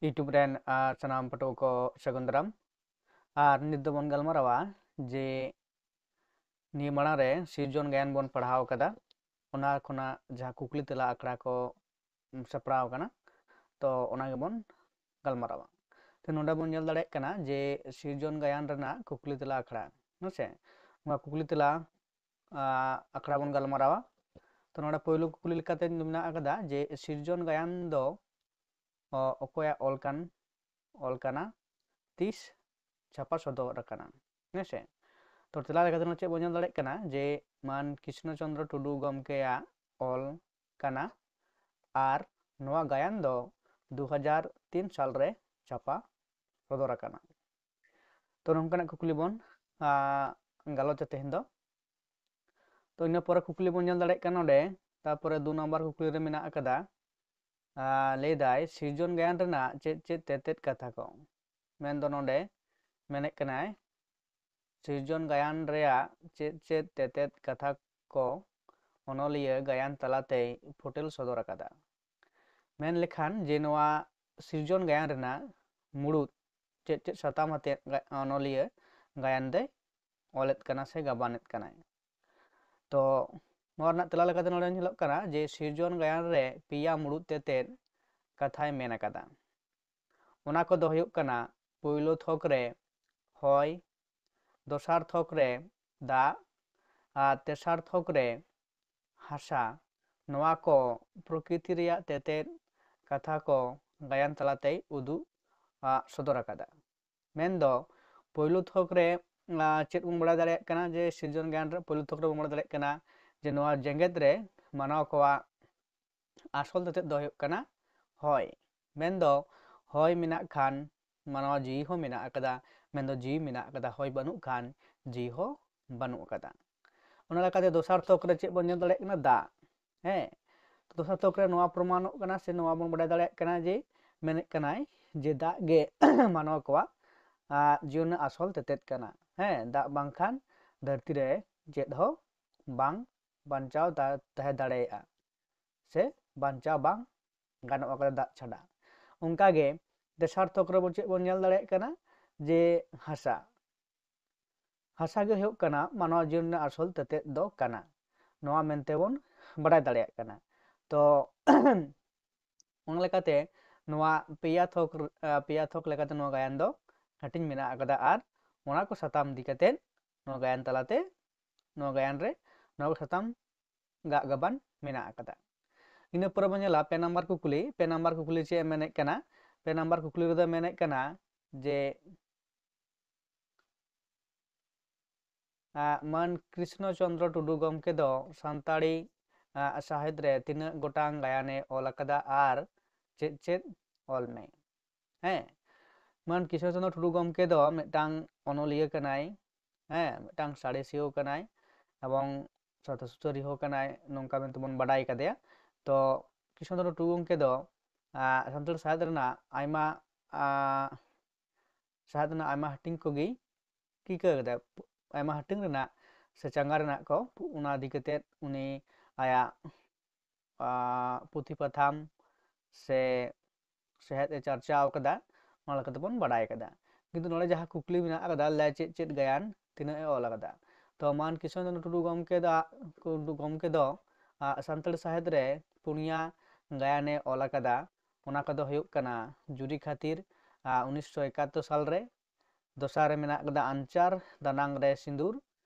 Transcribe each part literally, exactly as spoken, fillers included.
YouTube ᱨᱮᱱ ᱟᱨ ᱥᱟᱱᱟᱢ ᱯᱟᱹᱴᱷᱩᱣᱟᱹ ᱠᱚ ᱥᱟᱹᱜᱩᱱ ᱫᱟᱨᱟᱢ᱾ ᱟᱨ ᱱᱤᱛ ᱫᱚᱵᱚᱱ ᱜᱟᱞᱢᱟᱨᱟᱣᱟ ᱡᱮ ᱱᱤᱭᱟᱹ ᱢᱟᱲᱟᱝ ᱨᱮ ᱥᱤᱨᱡᱚᱱ ᱜᱟᱭᱟᱱ ᱵᱚᱱ ᱯᱟᱲᱦᱟᱣ ᱠᱟᱫᱟ, ᱚᱱᱟ ᱠᱷᱚᱱᱟᱜ ᱡᱟᱦᱟᱸ ᱠᱩᱠᱞᱤ ᱛᱮᱞᱟ ᱟᱠᱷᱲᱟ ᱠᱚ ᱥᱟᱯᱲᱟᱣ ᱠᱟᱱᱟ, ᱛᱚ ᱚᱱᱟ ᱜᱮᱵᱚᱱ ᱜᱟᱞᱢᱟᱨᱟᱣᱟ᱾ ᱛᱚ ᱱᱚᱰᱮ ᱵᱚᱱ ᱧᱮᱞ ᱫᱟᱲᱮᱭᱟᱜ ᱠᱟᱱᱟ ᱡᱮ ᱥᱤᱨᱡᱚᱱ ᱜᱟᱭᱟᱱ ᱨᱮᱱᱟᱜ ᱠᱩᱠᱞᱤ ᱛᱮᱞᱟ ᱟᱠᱷᱲᱟ, ᱦᱮᱸᱥᱮ? ᱱᱚᱣᱟ ᱠᱩᱠᱞᱤ ᱛᱮᱞᱟ ᱟᱠᱷᱲᱟ ᱵᱚᱱ ᱜᱟᱞᱢᱟᱨᱟᱣᱟ᱾ ᱛᱚ ᱱᱚᱰᱮ ᱯᱳᱭᱞᱳ ᱠᱩᱠᱞᱤ ᱞᱮᱠᱟᱛᱮ ᱢᱮᱱᱟᱜ ᱟᱠᱟᱫᱟ ᱡᱮ ᱥᱤᱨᱡᱚᱱ ᱜᱟᱭᱟᱱ ᱫᱚ ᱚᱠᱚᱭᱟᱜ ᱚᱞ ᱠᱟᱱ ᱚᱞ ᱠᱟᱱᱟ, ᱛᱤᱥ ᱪᱷᱟᱯᱟ ᱥᱚᱫᱚᱨ ᱟᱠᱟᱱᱟ, ᱦᱮᱸᱥᱮ? ᱛᱚ ᱛᱮᱞᱟ ᱞᱮᱠᱟᱛᱮ ᱪᱮᱫ ᱵᱚᱱ ᱧᱮᱞ ᱫᱟᱲᱮᱭᱟᱜ ᱠᱟᱱᱟ ᱡᱮ ᱢᱟᱱ ᱠᱨᱤᱥᱱᱚ ᱪᱚᱱᱫᱨᱚ ᱴᱩᱰᱩ ᱜᱚᱢᱠᱮᱭᱟᱜ ᱚᱞ ᱠᱟᱱᱟ ᱟᱨ ᱱᱚᱣᱟ ᱜᱟᱭᱟᱱ ᱫᱚ ᱫᱩ ᱦᱟᱡᱟᱨ ᱛᱤᱱ ᱥᱟᱞ ᱨᱮ ᱪᱷᱟᱯᱟ ᱥᱚᱫᱚᱨ ᱟᱠᱟᱱᱟ᱾ ᱛᱚ ᱱᱚᱝᱠᱟᱱᱟᱜ ᱠᱩᱠᱞᱤ ᱵᱚᱱ ᱜᱟᱞᱚᱪᱟ ᱛᱮᱦᱮᱧ ᱫᱚ᱾ ᱛᱚ ᱤᱱᱟᱹ ᱯᱚᱨᱮ ᱠᱩᱠᱞᱤ ᱵᱚᱱ ᱧᱮᱞ ᱫᱟᱲᱮᱭᱟᱜ ᱠᱟᱱᱟ ᱱᱚᱰᱮ, ᱛᱟᱨᱯᱚᱨᱮ ᱫᱩ ᱱᱟᱢᱵᱟᱨ ᱠᱩᱠᱞᱤ ᱨᱮ ᱢᱮᱱᱟᱜ ᱟᱠᱟᱫᱟ, ᱞᱟᱹᱭ ᱫᱟᱭ ᱥᱤᱨᱡᱚᱱ ᱜᱟᱭᱟᱱ ᱨᱮᱱᱟᱜ ᱪᱮᱫ ᱪᱮᱫ ᱛᱮᱛᱮᱫ ᱠᱟᱛᱷᱟ ᱠᱚ? ᱢᱮᱱᱫᱚ ᱱᱚᱰᱮ ᱢᱮᱱᱮᱫ ᱠᱟᱱᱟᱭ ᱥᱤᱨᱡᱚᱱ ᱜᱟᱭᱟᱱ ᱨᱮᱭᱟᱜ ᱪᱮᱫ ᱪᱮᱫ ᱛᱮᱛᱮᱫ ᱠᱟᱛᱷᱟ ᱠᱚ ᱚᱱᱚᱞᱤᱭᱟᱹ ᱜᱟᱭᱟᱱ ᱛᱟᱞᱟᱛᱮᱭ ᱯᱷᱩᱴᱮᱞ ᱥᱚᱫᱚᱨ ᱟᱠᱟᱫᱟ᱾ ᱢᱮᱱ ᱞᱮᱠᱷᱟᱱ ᱡᱮ ᱱᱚᱣᱟ ᱥᱤᱨᱡᱚᱱ ᱜᱟᱭᱟᱱ ᱨᱮᱱᱟᱜ ᱢᱩᱲᱩᱫ ᱪᱮᱫ ᱪᱮᱫ ᱥᱟᱛᱟᱢ ᱟᱛᱮᱫ ᱚᱱᱚᱞᱤᱭᱟᱹ ᱜᱟᱭᱟᱱ ᱫᱚᱭ ᱚᱞᱮᱫ ᱠᱟᱱᱟ ᱥᱮ ᱜᱟᱵᱟᱱᱮᱫ ᱠᱟᱱᱟᱭ᱾ ᱛᱚ ᱱᱚᱣᱟ ᱨᱮᱱᱟᱜ ᱛᱮᱞᱟ ᱞᱮᱠᱟᱛᱮ ᱱᱚᱰᱮ ᱧᱮᱞᱚᱜ ᱠᱟᱱᱟ ᱡᱮ ᱥᱤᱨᱡᱚᱱ ᱜᱟᱭᱟᱱ ᱨᱮ ᱯᱮᱭᱟ ᱢᱩᱲᱩᱫ ᱛᱮᱛᱮᱫ ᱠᱟᱛᱷᱟᱭ ᱢᱮᱱ ᱟᱠᱟᱫᱟ᱾ ᱚᱱᱟ ᱠᱚᱫᱚ ᱦᱩᱭᱩᱜ ᱠᱟᱱᱟ ᱯᱳᱭᱞᱳ ᱛᱷᱚᱠ ᱨᱮ ᱦᱚᱭ, ᱫᱚᱥᱟᱨ ᱛᱷᱚᱠ ᱨᱮ ᱫᱟᱜ ᱟᱨ ᱛᱮᱥᱟᱨ ᱛᱷᱚᱠ ᱨᱮ ᱦᱟᱥᱟ᱾ ᱱᱚᱣᱟ ᱠᱚ ᱯᱨᱚᱠᱨᱤᱛᱤ ᱨᱮᱭᱟᱜ ᱛᱮᱛᱮᱫ ᱠᱟᱛᱷᱟ ᱠᱚ ᱜᱟᱭᱟᱱ ᱛᱟᱞᱟᱛᱮᱭ ᱩᱫᱩᱜ ᱥᱚᱫᱚᱨ ᱟᱠᱟᱫᱟ᱾ ᱢᱮᱱᱫᱚ ᱯᱳᱭᱞᱳ ᱛᱷᱚᱠ ᱨᱮ ᱪᱮᱫ ᱵᱚᱱ ᱵᱟᱲᱟᱭ ᱫᱟᱲᱮᱭᱟᱜ ᱠᱟᱱᱟ ᱡᱮ ᱥᱤᱨᱡᱚᱱ ᱜᱟᱭᱟᱱ ᱨᱮ ᱯᱳᱭᱞᱳ ᱛᱷᱚᱠ ᱨᱮᱵᱚᱱ ᱵᱟᱲᱟᱭ ᱫᱟᱲᱮᱭᱟᱜ ᱠᱟᱱᱟ ᱡᱮ ᱱᱚᱣᱟ ᱡᱮᱜᱮᱛ ᱨᱮ ᱢᱟᱱᱣᱟ ᱠᱚᱣᱟᱜ ᱟᱥᱚᱞ ᱛᱮᱛᱮᱫ ᱫᱚ ᱦᱩᱭᱩᱜ ᱠᱟᱱᱟ ᱦᱚᱭ᱾ ᱢᱮᱱᱫᱚ ᱦᱚᱭ ᱢᱮᱱᱟᱜ ᱠᱷᱟᱱ ᱢᱟᱱᱣᱟ ᱡᱤᱣᱤ ᱦᱚᱸ ᱢᱮᱱᱟᱜ ᱟᱠᱟᱫᱟ, ᱢᱮᱱᱫᱚ ᱡᱤᱣᱤ ᱢᱮᱱᱟᱜ ᱟᱠᱟᱫᱟ, ᱦᱚᱭ ᱵᱟᱹᱱᱩᱜ ᱠᱷᱟᱱ ᱡᱤᱣᱤ ᱦᱚᱸ ᱵᱟᱹᱱᱩᱜ ᱟᱠᱟᱫᱟ᱾ ᱚᱱᱟ ᱞᱮᱠᱟᱛᱮ ᱫᱚᱥᱟᱨ ᱛᱷᱚᱠ ᱨᱮ ᱪᱮᱫ ᱵᱚᱱ ᱧᱮᱞ ᱫᱟᱲᱮᱭᱟᱜ ᱠᱟᱱᱟ? ᱫᱟᱜ᱾ ᱦᱮᱸ, ᱫᱚᱥᱟᱨ ᱛᱷᱚᱠ ᱨᱮ ᱱᱚᱣᱟ ᱯᱨᱚᱢᱟᱱᱚᱜ ᱠᱟᱱᱟ ᱥᱮ ᱱᱚᱣᱟ ᱵᱚᱱ ᱵᱟᱰᱟᱭ ᱫᱟᱲᱮᱭᱟᱜ ᱠᱟᱱᱟ ᱡᱮ ᱢᱮᱱᱮᱫ ᱠᱟᱱᱟᱭ ᱡᱮ ᱫᱟᱜ ᱜᱮ ᱢᱟᱱᱣᱟ ᱠᱚᱣᱟᱜ ᱡᱤᱭᱚᱱ ᱨᱮᱱᱟᱜ ᱟᱥᱚᱞ ᱛᱮᱛᱮᱫ ᱠᱟᱱᱟ᱾ ᱦᱮᱸ, ᱫᱟᱜ ᱵᱟᱝᱠᱷᱟᱱ ᱫᱷᱟᱹᱨᱛᱤ ᱨᱮ ᱪᱮᱫ ᱦᱚᱸ ᱵᱟᱝ ᱵᱟᱧᱪᱟᱣ ᱛᱟᱦᱮᱸ ᱫᱟᱲᱮᱭᱟᱜᱼᱟ ᱥᱮ ᱵᱟᱧᱪᱟᱣ ᱵᱟᱝ ᱜᱟᱱᱚᱜ ᱟᱠᱟᱫᱟ ᱫᱟᱜ ᱪᱷᱟᱰᱟ᱾ ᱚᱱᱠᱟᱜᱮ ᱛᱮᱥᱟᱨ ᱛᱷᱚᱠ ᱨᱮᱵᱚᱱ ᱪᱮᱫ ᱵᱚᱱ ᱧᱮᱞ ᱫᱟᱲᱮᱭᱟᱜ ᱠᱟᱱᱟ? ᱡᱮ ᱦᱟᱥᱟ᱾ ᱦᱟᱥᱟ ᱜᱮ ᱦᱩᱭᱩᱜ ᱠᱟᱱᱟ ᱢᱟᱱᱣᱟ ᱡᱤᱭᱚᱱ ᱨᱮᱱᱟᱜ ᱟᱥᱚᱞ ᱛᱮᱛᱮᱫ ᱫᱚ ᱠᱟᱱᱟ, ᱱᱚᱣᱟ ᱢᱮᱱᱛᱮ ᱵᱚᱱ ᱵᱟᱰᱟᱭ ᱫᱟᱲᱮᱭᱟᱜ ᱠᱟᱱᱟ᱾ ᱛᱚ ᱚᱱᱟ ᱞᱮᱠᱟᱛᱮ ᱱᱚᱣᱟ ᱯᱮᱭᱟ ᱛᱷᱚᱠ ᱨ-, ᱟ, ᱯᱮᱭᱟ ᱛᱷᱚᱠ ᱞᱮᱠᱟᱛᱮ ᱱᱚᱣᱟ ᱜᱟᱭᱟᱱ ᱫᱚ ᱦᱟᱹᱴᱤᱧ ᱢᱮᱱᱟᱜ ᱟᱠᱟᱫᱟ᱾ ᱟᱨ ᱚᱱᱟ ᱠᱚ ᱥᱟᱛᱟᱢ ᱤᱫᱤ ᱠᱟᱛᱮ ᱱᱚᱣᱟ ᱜᱟᱭᱟᱱ ᱛᱟᱞᱟᱛᱮ, ᱱᱚᱣᱟ ᱜᱟᱭᱟᱱ ᱨᱮ ᱱᱚᱣᱟ ᱠᱚ ᱥᱟᱛᱟᱢ ᱜᱟᱜ ᱜᱟᱵᱟᱱ ᱢᱮᱱᱟᱜ ᱟᱠᱟᱫᱟ᱾ ᱤᱱᱟᱹ ᱯᱚᱨᱮ ᱵᱚᱱ ᱧᱮᱞᱟ ᱯᱮ ᱱᱟᱢᱵᱟᱨ ᱠᱩᱠᱞᱤ᱾ ᱯᱮ ᱱᱟᱢᱵᱟᱨ ᱠᱩᱠᱞᱤ ᱪᱮᱫ ᱮ ᱢᱮᱱᱮᱫ ᱠᱟᱱᱟ? ᱯᱮ ᱱᱟᱢᱵᱟᱨ ᱠᱩᱠᱞᱤ ᱨᱮᱫᱚ ᱢᱮᱱᱮᱫ ᱠᱟᱱᱟ ᱡᱮ ᱟᱜ, ᱢᱟᱹᱱ ᱠᱨᱤᱥᱱᱚ ᱪᱚᱸᱫᱽᱨᱚ ᱴᱩᱰᱩ ᱜᱚᱢᱠᱮ ᱫᱚ ᱥᱟᱱᱛᱟᱲᱤ, ᱟᱜ, ᱥᱟᱶᱦᱮᱫ ᱨᱮ ᱛᱤᱱᱟᱹᱜ ᱜᱚᱴᱟᱝ ᱜᱟᱭᱟᱱᱮ ᱚᱞ ᱟᱠᱟᱫᱟ ᱟᱨ ᱪᱮᱫ ᱪᱮᱫ ᱚᱞ ᱢᱮ? ᱦᱮᱸ, ᱢᱟᱹᱱ ᱠᱨᱤᱥᱱᱚ ᱪᱚᱸᱫᱽᱨᱚ ᱴᱩᱰᱩ ᱜᱚᱢᱠᱮ ᱫᱚ ᱢᱤᱫᱴᱟᱝ ᱚᱱᱚᱞᱤᱭᱟᱹ ᱠᱟᱱᱟᱭ, ᱦᱮᱸ, ᱢᱤᱫᱴᱟᱝ ᱥᱟᱬᱮᱥᱤᱭᱟᱹ ᱠᱟᱱᱟᱭ ᱮᱵᱚᱝ ᱥᱟᱶᱛᱟ ᱥᱩᱥᱟᱹᱨᱤᱭᱟᱹ ᱦᱚᱸ ᱠᱟᱱᱟᱭ, ᱱᱚᱝᱠᱟ ᱢᱮᱱᱛᱮ ᱵᱚᱱ ᱵᱟᱰᱟᱭ ᱠᱟᱫᱮᱭᱟ᱾ ᱛᱚ ᱠᱨᱤᱥᱱᱚ ᱪᱚᱸᱫᱽᱨᱚ ᱴᱩᱰᱩ ᱜᱚᱢᱠᱮ ᱫᱚ, ᱟᱜ, ᱥᱟᱱᱛᱟᱲ ᱥᱟᱶᱦᱮᱫ ᱨᱮᱱᱟᱜ ᱟᱭᱢᱟ, ᱟᱜ, ᱥᱟᱶᱦᱮᱫ ᱨᱮᱱᱟᱜ ᱟᱭᱢᱟ ᱦᱟᱹᱴᱤᱧ ᱠᱚᱜᱮ ᱨᱤᱠᱟᱹ ᱠᱟᱫᱟ, ᱟᱭᱢᱟ ᱦᱟᱹᱴᱤᱧ ᱨᱮᱱᱟᱜ ᱥᱮ ᱪᱟᱸᱜᱟ ᱨᱮᱱᱟᱜ ᱠᱚ, ᱚᱱᱟ ᱤᱫᱤ ᱠᱟᱛᱮᱫ ᱩᱱᱤ ᱟᱭᱟᱜ, ᱟ, ᱯᱩᱛᱷᱤ ᱯᱟᱛᱷᱟᱢ ᱥᱮ ᱥᱮᱦᱮᱫ ᱮ ᱪᱟᱨᱪᱟᱣ ᱠᱟᱫᱟ, ᱚᱱᱟ ᱞᱮᱠᱟᱛᱮ ᱵᱚᱱ ᱵᱟᱰᱟᱭ ᱠᱟᱫᱟ᱾ ᱠᱤᱱᱛᱩ ᱱᱚᱰᱮ ᱡᱟᱦᱟᱸ ᱠᱩᱠᱞᱤ ᱢᱮᱱᱟᱜ ᱟᱠᱟᱫᱟ, ᱞᱟᱹᱭ ᱪᱮᱫ ᱪᱮᱫ ᱜᱟᱭᱟᱱ ᱛᱤᱱᱟᱹᱜ ᱮ ᱚᱞ ᱟᱠᱟᱫᱟ? ᱛᱚ ᱢᱟᱹᱱ ᱠᱨᱤᱥᱱᱚ ᱪᱚᱸᱫᱽᱨᱚ ᱴᱩᱰᱩ ᱜᱚᱢᱠᱮ ᱫᱚ, ᱴᱩᱰᱩ ᱜᱚᱢᱠᱮ ᱫᱚ, ᱟ, ᱥᱟᱱᱛᱟᱲ ᱥᱟᱶᱦᱮᱫ ᱨᱮ ᱯᱩᱱᱭᱟ ᱜᱟᱭᱟᱱᱮ ᱚᱞ ᱟᱠᱟᱫᱟ᱾ ᱚᱱᱟ ᱠᱚᱫᱚ ᱦᱩᱭᱩᱜ ᱠᱟᱱᱟ ᱡᱩᱨᱤ ᱠᱷᱟᱹᱛᱤᱨ, ᱟ, ᱩᱱᱤᱥᱥᱚ ᱮᱠᱟᱛᱛᱳᱨ ᱥᱟᱞ ᱨᱮ, ᱫᱚᱥᱟᱨ ᱨᱮ ᱢᱮᱱᱟᱜ ᱟᱠᱟᱫᱟ ᱟᱧᱪᱟᱨ ᱫᱟᱱᱟᱝ ᱨᱮ ᱥᱤᱸᱫᱩᱨ,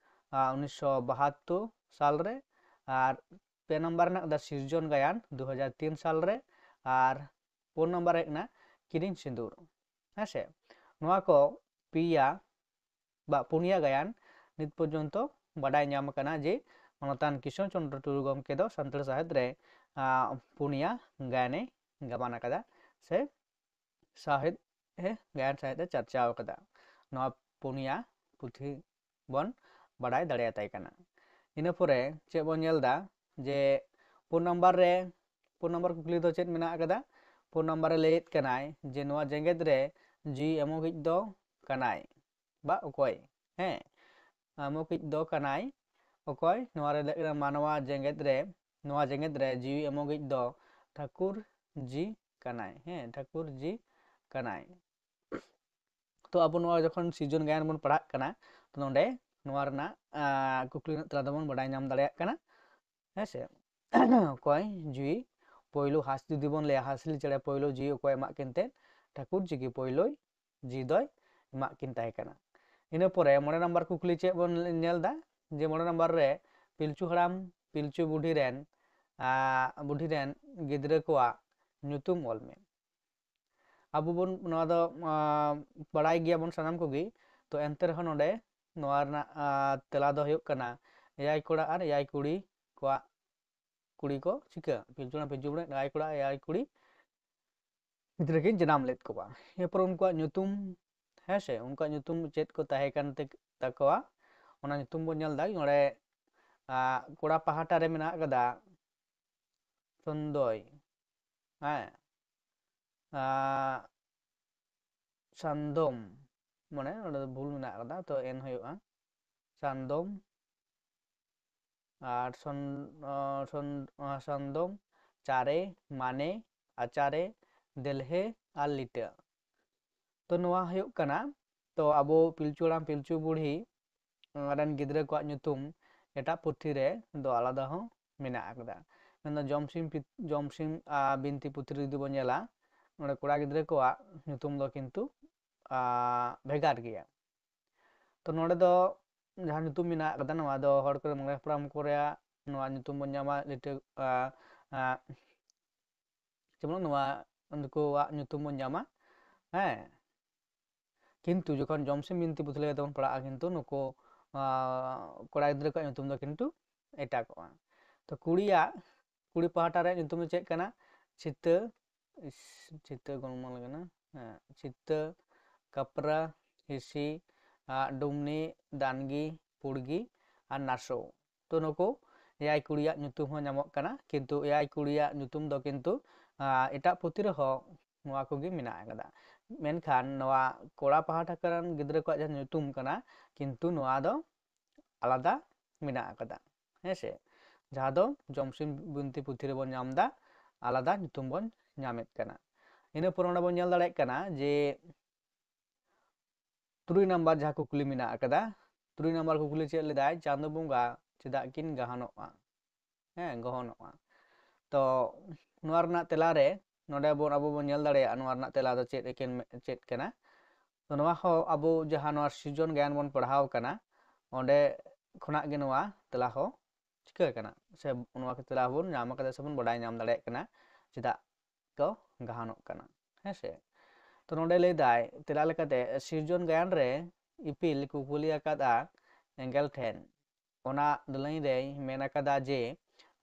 ᱟ, ᱩᱱᱤᱥᱥᱚ ᱵᱟᱦᱟᱛᱛᱳᱨ ᱥᱟᱞ ᱨᱮ, ᱟᱨ ᱯᱮ ᱱᱟᱢᱵᱟᱨ ᱨᱮ ᱢᱮᱱᱟᱜ ᱟᱠᱟᱫᱟ ᱥᱤᱨᱡᱚᱱ ᱜᱟᱭᱟᱱ ᱫᱩ ᱦᱟᱡᱟᱨ ᱛᱤᱱ ᱥᱟᱞ ᱨᱮ, ᱟᱨ ᱯᱩᱱ ᱱᱟᱢᱵᱟᱨ ᱨᱮ ᱦᱩᱭᱩᱜ ᱠᱟᱱᱟ ᱠᱤᱨᱤᱧ ᱥᱤᱸᱫᱩᱨ᱾ ᱦᱮᱸ ᱥᱮ, ᱱᱚᱣᱟ ᱠᱚ ᱯᱮᱭᱟ ᱵᱟ ᱯᱩᱱᱭᱟ ᱜᱟᱭᱟᱱ ᱱᱤᱛ ᱯᱚᱨᱡᱚᱱᱛᱚ ᱵᱟᱰᱟᱭ ᱧᱟᱢ ᱟᱠᱟᱱᱟ ᱡᱮ ᱢᱟᱱᱚᱛᱟᱱ ᱠᱨᱤᱥᱱᱚ ᱪᱚᱸᱫᱽᱨᱚ ᱴᱩᱰᱩ ᱜᱚᱢᱠᱮ ᱫᱚ ᱥᱟᱱᱛᱟᱲ ᱥᱟᱶᱦᱮᱫ ᱨᱮ, ᱟ, ᱯᱩᱱᱭᱟ ᱜᱟᱭᱟᱱᱮ ᱜᱟᱵᱟᱱ ᱟᱠᱟᱫᱟ ᱥᱮ ᱥᱟᱶᱦᱮᱫ ᱮ, ᱜᱟᱭᱟᱱ ᱥᱟᱶᱦᱮᱫ ᱮ ᱪᱟᱨᱪᱟᱣ ᱟᱠᱟᱫᱟ᱾ ᱱᱚᱣᱟ ᱯᱩᱱᱭᱟ ᱯᱩᱛᱷᱤ ᱵᱚᱱ ᱵᱟᱰᱟᱭ ᱫᱟᱲᱮᱭᱟᱛᱟᱭ ᱠᱟᱱᱟ᱾ ᱤᱱᱟᱹ ᱯᱚᱨᱮ ᱪᱮᱫ ᱵᱚᱱ ᱧᱮᱞ ᱮᱫᱟ ᱡᱮ ᱯᱩᱱ ᱱᱟᱢᱵᱟᱨ ᱨᱮ, ᱯᱩᱱ ᱱᱟᱢᱵᱟᱨ ᱠᱩᱠᱞᱤ ᱫᱚ ᱪᱮᱫ ᱢᱮᱱᱟᱜ ᱟᱠᱟᱫᱟ? ᱯᱩᱱ ᱱᱟᱢᱵᱟᱨ ᱨᱮ ᱞᱟᱹᱭᱮᱫ ᱠᱟᱱᱟᱭ ᱡᱮ ᱱᱚᱣᱟ ᱡᱮᱜᱮᱛ ᱨᱮ ᱡᱤᱣᱤ ᱮᱢᱚᱜᱤᱡ ᱫᱚ ᱠᱟᱱᱟᱭ ᱵᱟ ᱚᱠᱚᱭ? ᱦᱮᱸ, ᱮᱢᱚᱜᱤᱡ ᱫᱚ ᱠᱟᱱᱟᱭ ᱚᱠᱚᱭ? ᱱᱚᱣᱟ ᱨᱮ ᱞᱟᱹᱭ ᱠᱟᱱᱟ ᱢᱟᱱᱣᱟ ᱡᱮᱜᱮᱛ ᱨᱮ, ᱱᱚᱣᱟ ᱡᱮᱜᱮᱛ ᱨᱮ ᱡᱤᱣᱤ ᱮᱢᱚᱜᱤᱡ ᱫᱚ ᱴᱷᱟᱹᱠᱩᱨ ᱡᱤ ᱠᱟᱱᱟᱭ᱾ ᱦᱮᱸ, ᱴᱷᱟᱹᱠᱩᱨ ᱡᱤ ᱠᱟᱱᱟᱭ᱾ ᱛᱚ ᱟᱵᱚ ᱱᱚᱣᱟ ᱡᱚᱠᱷᱚᱱ ᱥᱤᱨᱡᱚᱱ ᱜᱟᱭᱟᱱ ᱵᱚᱱ ᱯᱟᱲᱦᱟᱜ ᱠᱟᱱᱟ, ᱛᱚ ᱱᱚᱰᱮ ᱱᱚᱣᱟ ᱨᱮᱱᱟᱜ ᱠᱩᱠᱞᱤ ᱨᱮᱱᱟᱜ ᱛᱮᱞᱟ ᱫᱚᱵᱚᱱ ᱵᱟᱰᱟᱭ ᱧᱟᱢ ᱫᱟᱲᱮᱭᱟᱜ ᱠᱟᱱᱟ᱾ ᱦᱮᱸ ᱥᱮ? ᱚᱠᱚᱭ ᱡᱤᱣᱤ ᱯᱳᱭᱞᱳ ᱦᱟᱸᱥ ᱡᱩᱫᱤ ᱵᱚᱱ ᱞᱟᱹᱭᱟ, ᱦᱟᱸᱥᱞᱤ ᱪᱮᱬᱮ ᱯᱳᱭᱞᱳ ᱡᱤᱣᱤ ᱚᱠᱚᱭ ᱮᱢᱟᱜ ᱠᱤᱱ ᱛᱮ? ᱴᱷᱟᱹᱠᱩᱨ ᱡᱤ ᱜᱮ ᱯᱳᱭᱞᱳᱭ ᱡᱤᱣᱤ ᱫᱚᱭ ᱮᱢᱟᱜ ᱠᱤᱱ ᱛᱟᱦᱮᱸ ᱠᱟᱱᱟ᱾ ᱤᱱᱟᱹ ᱯᱚᱨᱮ ᱢᱚᱬᱮ ᱱᱟᱢᱵᱟᱨ ᱠᱩᱠᱞᱤ ᱪᱮᱫ ᱵᱚᱱ ᱧᱮᱞ ᱮᱫᱟ? ᱡᱮ ᱢᱚᱬᱮ ᱱᱟᱢᱵᱟᱨ ᱨᱮ ᱯᱤᱞᱪᱩ ᱦᱟᱲᱟᱢ ᱯᱤᱞᱪᱩ ᱵᱩᱰᱷᱤ ᱨᱮᱱ, ᱟᱸ, ᱵᱩᱰᱷᱤ ᱨᱮᱱ ᱜᱤᱫᱽᱨᱟᱹ ᱠᱚᱣᱟᱜ ᱧᱩᱛᱩᱢ ᱚᱞ ᱢᱮ᱾ ᱟᱵᱚ ᱵᱚᱱ ᱱᱚᱣᱟ ᱫᱚ, ᱟᱸ, ᱵᱟᱲᱟᱭ ᱜᱮᱭᱟᱵᱚᱱ ᱥᱟᱱᱟᱢ ᱠᱚᱜᱮ᱾ ᱛᱚ ᱮᱱᱛᱮ ᱨᱮᱦᱚᱸ ᱱᱚᱰᱮ ᱱᱚᱣᱟ ᱨᱮᱱᱟᱜ, ᱟᱸ, ᱛᱮᱞᱟ ᱫᱚ ᱦᱩᱭᱩᱜ ᱠᱟᱱᱟ ᱮᱭᱟᱭ ᱠᱚᱲᱟ ᱟᱨ ᱮᱭᱟᱭ ᱠᱩᱲᱤ ᱠᱚᱣᱟᱜ, ᱠᱩᱲᱤ ᱠᱚ ᱪᱤᱠᱟᱹ ᱯᱤᱞᱪᱩ ᱦᱟᱲᱟᱢ ᱯᱤᱞᱪᱩ ᱵᱩᱰᱷᱤ ᱮᱭᱟᱭ ᱠᱚᱲᱟ ᱮᱭᱟᱭ ᱠᱩᱲᱤ ᱜᱤᱫᱽᱨᱟᱹ ᱠᱤᱱ ᱡᱟᱱᱟᱢ ᱞᱮᱫ ᱠᱚᱣᱟ᱾ ᱮᱨᱯᱚᱨ ᱩᱱᱠᱩᱣᱟᱜ ᱧᱩᱛᱩᱢ, ᱦᱮᱸ ᱥᱮ, ᱩᱱᱠᱩᱣᱟᱜ ᱧᱩᱛᱩᱢ ᱪᱮᱫ ᱠᱚ ᱛᱟᱦᱮᱸ ᱠᱟᱱ ᱛᱮ-, ᱛᱟᱠᱚᱣᱟ, ᱚᱱᱟ ᱧᱩᱛᱩᱢ ᱵᱚᱱ ᱧᱮᱞ ᱮᱫᱟ ᱱᱚᱰᱮ, ᱟᱸ, ᱠᱚᱲᱟ ᱯᱟᱦᱴᱟ ᱨᱮ ᱢᱮᱱᱟᱜ ᱟᱠᱟᱫᱟ ᱥᱚᱱᱫᱚᱭ, ᱦᱮᱸ, ᱟᱸ, ᱥᱟᱱᱫᱚᱢ, ᱢᱟᱱᱮ ᱱᱚᱰᱮ ᱫᱚ ᱵᱷᱩᱞ ᱢᱮᱱᱟᱜ ᱟᱠᱟᱫᱟ, ᱛᱚ ᱮᱱ ᱦᱩᱭᱩᱜᱼᱟ ᱥᱟᱱᱫᱚᱢ᱾ ᱟᱨ ᱥᱚᱱ-, ᱟᱸ, ᱥᱚᱱ-, ᱟᱸ, ᱥᱟᱱᱫᱚᱢ, ᱪᱟᱨᱮ, ᱢᱟᱱᱮ, ᱟᱪᱟᱨᱮ, ᱫᱮᱞᱦᱮ ᱟᱨ ᱞᱤᱴᱟᱹ᱾ ᱛᱚ ᱱᱚᱣᱟ ᱦᱩᱭᱩᱜ ᱠᱟᱱᱟ, ᱛᱚ ᱟᱵᱚ ᱯᱤᱞᱪᱩ ᱦᱟᱲᱟᱢ ᱯᱤᱞᱪᱩ ᱵᱩᱲᱦᱤ ᱨᱮᱱ ᱜᱤᱫᱽᱨᱟᱹ ᱠᱚᱣᱟᱜ ᱧᱩᱛᱩᱢ ᱮᱴᱟᱜ ᱯᱩᱛᱷᱤ ᱨᱮ ᱫᱚ ᱟᱞᱟᱫᱟ ᱦᱚᱸ ᱢᱮᱱᱟᱜ ᱟᱠᱟᱫᱟ᱾ ᱢᱮᱱᱫᱚ ᱡᱚᱢᱥᱤᱢ ᱯᱤ-, ᱡᱚᱢᱥᱤᱢ, ᱟᱸ, ᱵᱤᱱᱛᱤ ᱯᱩᱛᱷᱤ ᱨᱮ ᱡᱩᱫᱤ ᱵᱚᱱ ᱧᱮᱞᱟ, ᱱᱚᱰᱮ ᱠᱚᱲᱟ ᱜᱤᱫᱽᱨᱟᱹ ᱠᱚᱣᱟᱜ ᱧᱩᱛᱩᱢ ᱫᱚ ᱠᱤᱱᱛᱩ, ᱟᱸ, ᱵᱷᱮᱜᱟᱨ ᱜᱮᱭᱟ᱾ ᱛᱚ ᱱᱚᱰᱮ ᱫᱚ ᱡᱟᱦᱟᱸ ᱧᱩᱛᱩᱢ ᱢᱮᱱᱟᱜ ᱟᱠᱟᱫᱟ, ᱱᱚᱣᱟ ᱫᱚ ᱦᱚᱲ ᱠᱚᱨᱮ ᱢᱚᱬᱮ ᱦᱟᱯᱲᱟᱢ ᱠᱚᱨᱮᱭᱟᱜ ᱱᱚᱣᱟ ᱧᱩᱛᱩᱢ ᱵᱚᱱ ᱧᱟᱢᱟ, ᱞᱤᱴᱟᱹ, ᱟᱸ, ᱟᱸ, ᱡᱮᱢᱚᱱ ᱱᱚᱣᱟ ᱱᱩᱠᱩᱣᱟᱜ ᱧᱩᱛᱩᱢ ᱵᱚᱱ ᱧᱟᱢᱟ, ᱦᱮᱸ᱾ ᱠᱤᱱᱛᱩ ᱡᱚᱠᱷᱚᱱ ᱡᱚᱢᱥᱤᱢ ᱵᱤᱱᱛᱤ ᱯᱩᱛᱷᱤ ᱞᱮᱠᱟᱛᱮ ᱵᱚᱱ ᱯᱟᱲᱦᱟᱜᱼᱟ, ᱠᱤᱱᱛᱩ ᱱᱩᱠᱩ, ᱟᱸ, ᱠᱚᱲᱟ ᱜᱤᱫᱽᱨᱟᱹ ᱠᱚᱣᱟᱜ ᱧᱩᱛᱩᱢ ᱫᱚ ᱠᱤᱱᱛᱩ ᱮᱴᱟᱜᱚᱜᱼᱟ᱾ ᱛᱚ ᱠᱩᱲᱤᱭᱟᱜ, ᱠᱩᱲᱤ ᱯᱟᱦᱴᱟ ᱨᱮᱭᱟᱜ ᱧᱩᱛᱩᱢ ᱫᱚ ᱪᱮᱫ ᱠᱟᱱᱟ? ᱪᱷᱤᱛᱟᱹ, ᱤᱥ, ᱪᱷᱤᱛᱟᱹ ᱜᱚᱱᱢᱟᱞ ᱠᱟᱱᱟ, ᱦᱮᱸ, ᱪᱷᱤᱛᱟᱹ, ᱠᱟᱯᱨᱟ, ᱦᱤᱥᱤ, ᱟᱸ, ᱰᱩᱢᱱᱤ, ᱫᱟᱱᱜᱤ, ᱯᱩᱲᱜᱤ ᱟᱨ ᱱᱟᱥᱳ᱾ ᱛᱚ ᱱᱩᱠᱩ ᱮᱭᱟᱭ ᱠᱩᱲᱤᱭᱟᱜ ᱧᱩᱛᱩᱢ ᱦᱚᱸ ᱧᱟᱢᱚᱜ ᱠᱟᱱᱟ, ᱠᱤᱱᱛᱩ ᱮᱭᱟᱭ ᱠᱩᱲᱤᱭᱟᱜ ᱧᱩᱛᱩᱢ ᱫᱚ ᱠᱤᱱᱛᱩ, ᱟᱸ, ᱮᱴᱟᱜ ᱯᱩᱛᱷᱤ ᱨᱮᱦᱚᱸ ᱱᱚᱣᱟ ᱠᱚᱜᱮ ᱢᱮᱱᱟᱜ ᱟᱠᱟᱫᱟ᱾ ᱢᱮᱱᱠᱷᱟᱱ ᱱᱚᱣᱟ ᱠᱚᱲᱟ ᱯᱟᱦᱴᱟ ᱨᱮᱱ ᱜᱤᱫᱽᱨᱟᱹ ᱠᱚᱣᱟᱜ ᱡᱟᱦᱟᱸ ᱧᱩᱛᱩᱢ ᱠᱟᱱᱟ, ᱠᱤᱱᱛᱩ ᱱᱚᱣᱟ ᱫᱚ ᱟᱞᱟᱫᱟ ᱢᱮᱱᱟᱜ ᱟᱠᱟᱫᱟ, ᱦᱮᱸ ᱥᱮ? ᱡᱟᱦᱟᱸ ᱫᱚ ᱡᱚᱢᱥᱤᱢ ᱵᱤᱱᱛᱤ ᱯᱩᱛᱷᱤ ᱨᱮᱵᱚᱱ ᱧᱟᱢ ᱮᱫᱟ, ᱟᱞᱟᱫᱟ ᱧᱩᱛᱩᱢ ᱵᱚᱱ ᱧᱟᱢᱮᱫ ᱠᱟᱱᱟ᱾ ᱤᱱᱟᱹ ᱯᱚᱨ ᱚᱸᱰᱮ ᱵᱚᱱ ᱧᱮᱞ ᱫᱟᱲᱮᱭᱟᱜ ᱠᱟᱱᱟ ᱡᱮ ᱛᱩᱨᱩᱭ ᱱᱟᱢᱵᱟᱨ ᱡᱟᱦᱟᱸ ᱠᱩᱠᱞᱤ ᱢᱮᱱᱟᱜ ᱟᱠᱟᱫᱟ, ᱛᱩᱨᱩᱭ ᱱᱟᱢᱵᱟᱨ ᱠᱩᱠᱞᱤ ᱪᱮᱫ ᱞᱮᱫᱟᱭ, ᱪᱟᱸᱫᱚ ᱵᱚᱸᱜᱟ ᱪᱮᱫᱟᱜ ᱠᱤᱱ ᱜᱟᱦᱟᱱᱚᱜᱼᱟ? ᱦᱮᱸ, ᱜᱚᱦᱚᱱᱚᱜᱼᱟ᱾ ᱛᱚ ᱱᱚᱣᱟ ᱨᱮᱱᱟᱜ ᱛᱮᱞᱟ ᱨᱮ ᱱᱚᱰᱮ ᱵᱚᱱ, ᱟᱵᱚ ᱵᱚᱱ ᱧᱮᱞ ᱫᱟᱲᱮᱭᱟᱜᱼᱟ ᱱᱚᱣᱟ ᱨᱮᱱᱟᱜ ᱛᱮᱞᱟ ᱫᱚ ᱪᱮᱫ ᱮᱠᱮᱱ ᱢᱮ-, ᱪᱮᱫ ᱠᱟᱱᱟ᱾ ᱛᱚ ᱱᱚᱣᱟ ᱦᱚᱸ ᱟᱵᱚ ᱡᱟᱦᱟᱸ ᱱᱚᱣᱟ ᱥᱤᱨᱡᱚᱱ ᱜᱮᱭᱟᱱ ᱵᱚᱱ ᱯᱟᱲᱦᱟᱣ ᱠᱟᱱᱟ, ᱚᱸᱰᱮ ᱠᱷᱚᱱᱟᱜ ᱜᱮ ᱱᱚᱣᱟ ᱛᱮᱞᱟ ᱦᱚᱸ ᱪᱤᱠᱟᱹ ᱠᱟᱱᱟ, ᱥᱮ ᱱᱚᱣᱟ ᱛᱮᱞᱟ ᱦᱚᱸᱵᱚᱱ ᱧᱟᱢ ᱟᱠᱟᱫᱟ ᱥᱮᱵᱚᱱ ᱵᱟᱰᱟᱭ ᱧᱟᱢ ᱫᱟᱲᱮᱭᱟᱜ ᱠᱟᱱᱟ ᱪᱮᱫᱟᱜ ᱠᱚ ᱜᱟᱦᱟᱱᱚᱜ ᱠᱟᱱᱟ᱾ ᱦᱮᱸ ᱥᱮ? ᱛᱚ ᱱᱚᱰᱮ ᱞᱟᱹᱭ ᱫᱟᱭ, ᱛᱮᱞᱟ ᱞᱮᱠᱟᱛᱮ ᱥᱤᱨᱡᱚᱱ ᱜᱟᱭᱟᱱ ᱨᱮ ᱤᱯᱤᱞ ᱠᱩᱠᱞᱤ ᱟᱠᱟᱫᱼᱟ ᱮᱸᱜᱮᱞ ᱴᱷᱮᱱ᱾ ᱚᱱᱟ ᱞᱟᱹᱭ ᱨᱮᱭ ᱢᱮᱱ ᱟᱠᱟᱫᱟ ᱡᱮ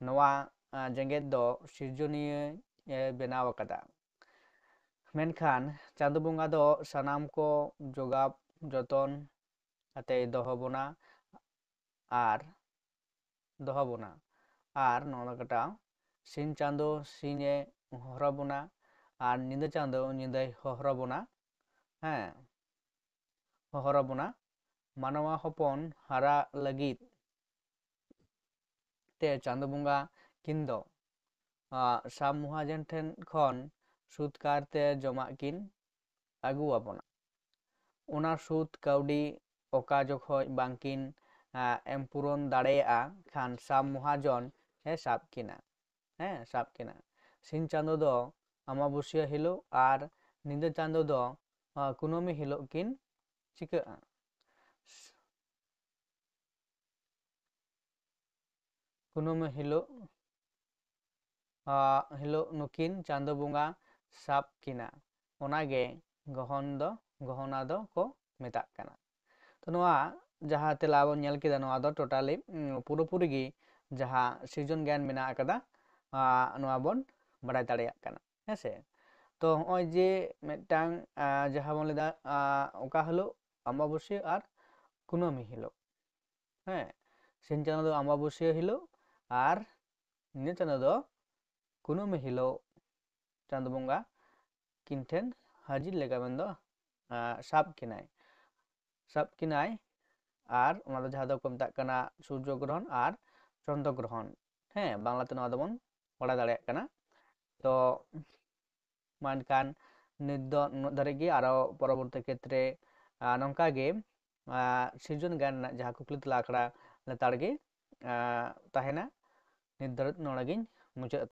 ᱱᱚᱣᱟ, ᱟ, ᱡᱮᱜᱮᱛ ᱫᱚ ᱥᱤᱨᱡᱚᱱᱤᱭᱟᱹ ᱮ ᱵᱮᱱᱟᱣ ᱟᱠᱟᱫᱟ᱾ ᱢᱮᱱᱠᱷᱟᱱ ᱪᱟᱸᱫᱚ ᱵᱚᱸᱜᱟ ᱫᱚ ᱥᱟᱱᱟᱢ ᱠᱚ ᱡᱚᱜᱟᱣ ᱡᱚᱛᱚᱱ ᱠᱟᱛᱮᱭ ᱫᱚᱦᱚ ᱵᱚᱱᱟ ᱟᱨ ᱫᱚᱦᱚ ᱵᱚᱱᱟ᱾ ᱟᱨ ᱱᱚᱜᱼᱚ ᱱᱚᱝᱠᱟᱴᱟᱜ ᱥᱤᱧ ᱪᱟᱸᱫᱚ ᱥᱤᱧᱮ ᱦᱚᱦᱚᱨ ᱟᱵᱚᱱᱟ ᱟᱨ ᱧᱤᱫᱟᱹ ᱪᱟᱸᱫᱚ ᱧᱤᱫᱟᱹᱭ ᱦᱚᱦᱚᱨ ᱟᱵᱚᱱᱟ᱾ ᱦᱮᱸ, ᱦᱚᱦᱚᱨ ᱟᱵᱚᱱᱟ᱾ ᱢᱟᱱᱣᱟ ᱦᱚᱯᱚᱱ ᱦᱟᱨᱟ ᱞᱟᱹᱜᱤᱫ ᱛᱮ ᱪᱟᱸᱫᱚ ᱵᱚᱸᱜᱟ ᱠᱤᱱ ᱫᱚ, ᱟ, ᱥᱟᱢ ᱢᱚᱦᱟᱡᱚᱱ ᱴᱷᱮᱱ ᱠᱷᱚᱱ ᱥᱩᱫ ᱠᱟᱨᱛᱮ ᱡᱚᱢᱟᱜ ᱠᱤᱱ ᱟᱹᱜᱩ ᱟᱵᱚᱱᱟ᱾ ᱚᱱᱟ ᱥᱩᱫ ᱠᱟᱹᱣᱰᱤ ᱚᱠᱟ ᱡᱚᱠᱷᱚᱡ ᱵᱟᱝᱠᱤᱱ, ᱟ, ᱮᱢ ᱯᱩᱨᱚᱱ ᱫᱟᱲᱮᱭᱟᱜᱼᱟ, ᱠᱷᱟᱱ ᱥᱟᱢ ᱢᱚᱦᱟᱡᱚᱱ ᱮ ᱥᱟᱵ ᱠᱤᱱᱟ᱾ ᱦᱮᱸ, ᱥᱟᱵ ᱠᱤᱱᱟ᱾ ᱥᱤᱧ ᱪᱟᱸᱫᱚ ᱫᱚ ᱟᱢᱟᱵᱟᱹᱥᱭᱟᱹ ᱦᱤᱞᱳᱜ ᱟᱨ ᱧᱤᱫᱟᱹ ᱪᱟᱸᱫᱚ ᱫᱚ, ᱟ, ᱠᱩᱱᱟᱹᱢᱤ ᱦᱤᱞᱳᱜ ᱠᱤᱱ ᱪᱤᱠᱟᱹᱜᱼᱟ᱾ ᱠᱩᱱᱟᱹᱢᱤ ᱦᱤᱞᱳᱜ, ᱟ, ᱦᱤᱞᱳᱜ ᱱᱩᱠᱤᱱ ᱪᱟᱸᱫᱚ ᱵᱚᱸᱜᱟ ᱥᱟᱵ ᱠᱤᱱᱟ᱾ ᱚᱱᱟᱜᱮ ᱜᱚᱦᱚᱱ ᱫᱚ, ᱜᱚᱦᱚᱱᱟ ᱫᱚ ᱠᱚ ᱢᱮᱛᱟᱜ ᱠᱟᱱᱟ᱾ ᱛᱚ ᱱᱚᱣᱟ ᱡᱟᱦᱟᱸ ᱛᱮᱞᱟ ᱵᱚᱱ ᱧᱮᱞ ᱠᱮᱫᱟ, ᱱᱚᱣᱟ ᱫᱚ totally, ᱩᱢ, ᱯᱩᱨᱟᱹᱯᱩᱨᱤ ᱜᱮ ᱡᱟᱦᱟᱸ ᱥᱤᱨᱡᱚᱱ ᱜᱮᱭᱟᱱ ᱢᱮᱱᱟᱜ ᱟᱠᱟᱫᱟ, ᱟ, ᱱᱚᱣᱟ ᱵᱚᱱ ᱵᱟᱲᱟᱭ ᱫᱟᱲᱮᱭᱟᱜ ᱠᱟᱱᱟ᱾ ᱦᱮᱸ ᱥᱮ? ᱛᱚ ᱦᱚᱸᱜᱼᱚᱭ ᱡᱮ ᱢᱤᱫᱴᱟᱝ, ᱟ, ᱡᱟᱦᱟᱸ ᱵᱚᱱ ᱞᱟᱹᱭᱫᱟ, ᱟ, ᱚᱠᱟ ᱦᱤᱞᱳᱜ ᱟᱢᱵᱟᱵᱟᱹᱥᱭᱟᱹ ᱟᱨ ᱠᱩᱱᱟᱹᱢᱤ ᱦᱤᱞᱳᱜ, ᱦᱮᱸ, ᱥᱤᱧ ᱪᱟᱸᱫᱚ ᱫᱚ ᱟᱢᱵᱟᱵᱟᱹᱥᱭᱟᱹ ᱦᱤᱞᱳᱜ ᱟᱨ ᱧᱤᱫᱟᱹ ᱪᱟᱸᱫᱚ ᱫᱚ ᱠᱩᱱᱟᱹᱢᱤ ᱦᱤᱞᱳᱜ ᱪᱟᱸᱫᱚ ᱵᱚᱸᱜᱟ ᱠᱤᱱ ᱴᱷᱮᱱ ᱦᱟᱹᱡᱤᱨ ᱞᱮᱠᱟ ᱢᱮᱱᱫᱚ, ᱟ, ᱥᱟᱵ ᱠᱤᱱᱟᱭ, ᱥᱟᱵ ᱠᱤᱱᱟᱭ᱾ ᱟᱨ ᱚᱱᱟ ᱫᱚ ᱡᱟᱦᱟᱸ ᱫᱚᱠᱚ ᱢᱮᱛᱟᱜ ᱠᱟᱱᱟ ᱥᱩᱨᱡᱚ ᱜᱨᱚᱦᱚᱱ ᱟᱨ ᱪᱚᱱᱫᱨᱚ ᱜᱨᱚᱦᱚᱱ᱾ ᱦᱮᱸ, ᱵᱟᱝᱞᱟᱛᱮ ᱱᱚᱣᱟ ᱫᱚᱵᱚᱱ ᱵᱟᱲᱟᱭ ᱫᱟᱲᱮᱭᱟᱜ ᱠᱟᱱᱟ᱾ ᱛᱚ ᱢᱟ ᱮᱱᱠᱷᱟᱱ ᱱᱤᱛ ᱫᱚ ᱱᱩᱱᱟᱹᱜ ᱫᱷᱟᱹᱨᱤᱡ ᱜᱮ᱾ ᱟᱨᱚ ᱯᱚᱨᱚᱵᱚᱨᱛᱤ ᱠᱷᱮᱛᱨᱮ ᱟᱨ ᱱᱚᱝᱠᱟ ᱜᱮ ᱟᱨ ᱥᱤᱨᱡᱚᱱ ᱜᱮᱭᱟᱱ ᱨᱮᱱᱟᱜ ᱡᱟᱦᱟᱸ ᱠᱩᱠᱞᱤ ᱛᱮᱞᱟ ᱟᱠᱷᱲᱟ ᱞᱮᱛᱟᱲ ᱜᱮ ᱟᱨ ᱛᱟᱦᱮᱱᱟ᱾ ᱱᱤᱛ ᱫᱷᱟᱹᱨᱤᱡ ᱱᱚᱰᱮ ᱜᱤᱧ ᱢᱩᱪᱟᱹᱫ